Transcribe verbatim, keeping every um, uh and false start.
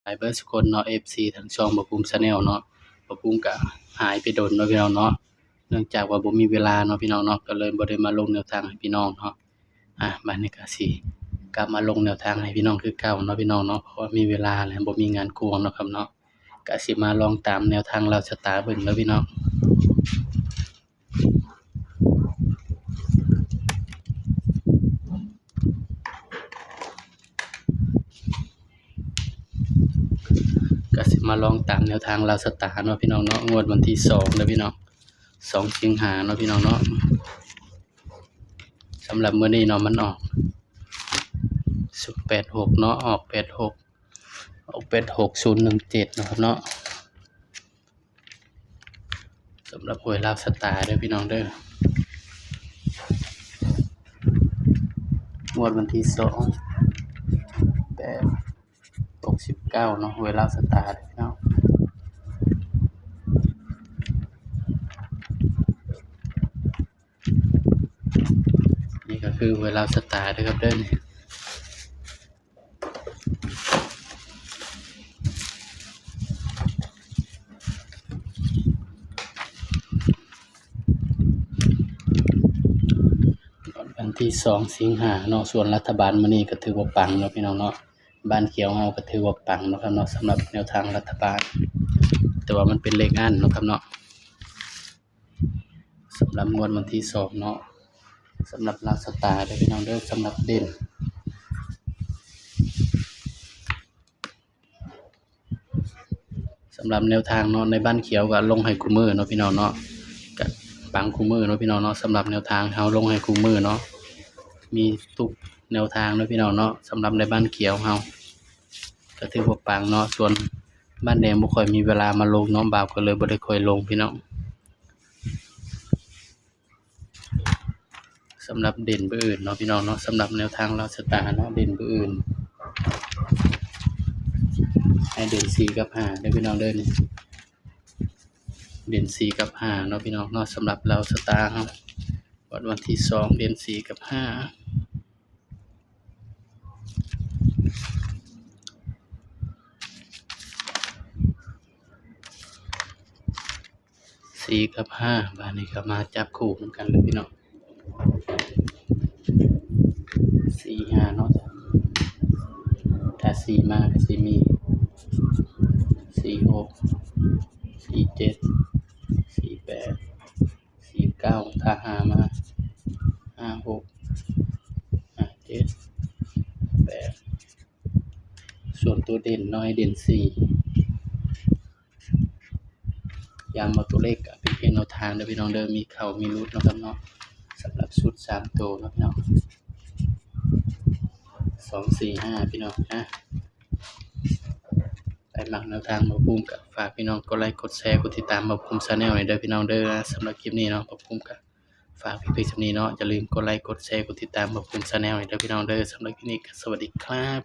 ายเบิดสุคนเนาะ เอฟซี ทางช่องบ่าวภูมิ Channel เนาะ บ่าวภูมิก็หายไปโดนเนาะพี่น้องเนาะ เนื่องจากว่าบ่มีเวลาเนาะพี่น้องเนาะ ก็เลยบ่ได้มาลงแนวทางให้พี่น้องเนาะ อ่ะ บัดนี้ก็สิกลับมาลงแนวทางให้พี่น้องคือเก่าเนาะพี่น้องเนาะ เพราะว่ามีเวลาแล้วบ่มีงานกวงเนาะครับเนาะ ก็สิมาลองตามแนวทางลาวสตาร์เบิ่งเนาะพี่น้อง ก็สิมาลองตามแนวทางลาวสตาร์เนาะพี่น้องเนาะ งวดวันที่สองเด้อพี่น้อง สองสิงหาเนาะพี่น้องเนาะ สำหรับมื้อนี้เนาะ มันออก ศูนย์แปดหก เนาะ ออก แปดหก ออก แปดหก ศูนย์หนึ่งเจ็ด เนาะครับเนาะ สำหรับหวยลาวสตาร์เด้อพี่น้องเด้อ งวดวันที่สอง แปด ตก สิบเก้า เนาะ หวยลาวสตาร์เด้อพี่น้อง นี่ก็คือหวยลาวสตาร์เด้อครับเด้อ นี่ วันที่สองสิงหาเนาะ ส่วนรัฐบาลมื้อนี้ก็ถือว่าปังเนาะพี่น้องเนาะ บ้านเขียวเฮาก็ถือว่าปังเนาะครับเนาะ สำหรับแนวทางรัฐบาล แต่ว่ามันเป็นเลขอั้นเนาะครับเนาะ สำหรับงวดวันที่สองเนาะ สำหรับลาวสตาร์เด้อพี่น้องเด้อ สำหรับเด่น สำหรับแนวทางเนาะ ในบ้านเขียวก็ลงให้คู่มื้อเนาะพี่น้องเนาะ ก็ปังคู่มื้อเนาะพี่น้องเนาะ สำหรับแนวทางเฮาลงให้คู่มื้อเนาะ มีทุกแนวทางเนาะพี่น้องเนาะ สำหรับในบ้านเขียวเฮา ก็ถือว่าปังเนาะ ส่วนบ้านแดงบ่ค่อยมีเวลามาลงเนาะ บ่าวก็เลยบ่ได้ค่อยลงพี่น้อง สำหรับเด่นเบอร์อื่นเนาะพี่น้องเนาะ สำหรับแนวทางลาวสตาร์เนาะ เด่นเบอร์อื่น ให้เด่นสี่กับห้าเด้อพี่น้องเด้อ นี่ เด่นสี่กับห้าเนาะพี่น้องเนาะ สำหรับลาวสตาร์เฮา งวดวันที่สอง เด่นสี่กับห้า สี่กับห้า บาดนี้ก็มาจับคู่นำกันเลยพี่น้อง สี่ห้า เนาะ ถ้าสี่มาก็สิมี สี่หก สี่เจ็ด สี่แปด สี่เก้า ถ้าห้ามา ห้าหก ห้าเจ็ด แปด ส่วนตัวเด่นเนาะ ให้เด่นสี่ ย้ำว่าตัวเลขก็เป็นเพียงแนวทางเด้อพี่น้องเด้อ มีเข้ามีหลุดเนาะครับเนาะ สำหรับชุดสามตัวเนาะพี่น้อง สองสี่ห้า พี่น้องนะ ใครมักแนวทางบ่าวภูมิก็ฝากพี่น้องกดไลค์กดแชร์กดติดตามบ่าวภูมิ Channel หน่อยเด้อพี่น้องเด้อ สำหรับคลิปนี้เนาะ บ่าวภูมิก็ฝากเพียงเท่านี้เนาะ อย่าลืมกดไลค์กดแชร์กดติดตามบ่าวภูมิ Channel หน่อยเด้อพี่น้องเด้อ สำหรับคลิปนี้ก็สวัสดีครับ